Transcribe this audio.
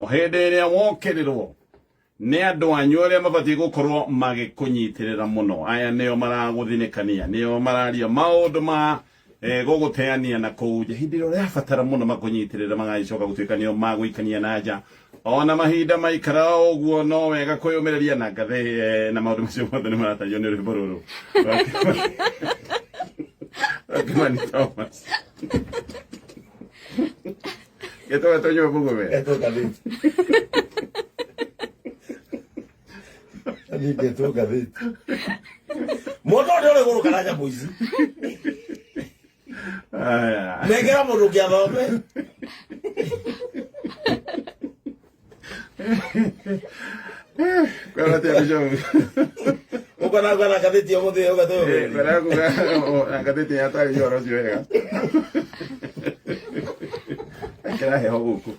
Hĩndĩ ĩrĩa wokĩrĩrwo nĩ andũ anyu arĩa mabatiĩ gũkorwo magĩkũnyitĩrĩra mũno, aya nĩo maragũthinĩkania, nĩo mararia maũndũ ma gũgũteania na kũu nja. Hĩndĩ ĩrĩa ũrabatara mũno makũnyitĩrĩra, magagĩcoka gũtuĩka nĩo magũikania na nja. Ona mahinda maikara o ũguo, no wega kwĩyũmĩrĩria na ngathĩ na maũndũ macio mothe nĩ maratario nĩ rwĩmbo rũrũ rwa Kimani Thomas. Gĩtũga tũnyue mũgũme. Etwo ngathĩti. Niĩ ngetwo ngathĩti. Mũndũ ũrĩa ũrĩ gũrũ kana nyamũ ici. Aya. Nengera mũndũ ũngĩ athome. Kwĩra atĩa Bishop? Ũkona ngona ngathĩti ũmũthĩ ũgatũyũ. Kwĩra kuga na ngathĩti yatarĩria ũhoro ũcio wega. Kĩra heho gũkũ.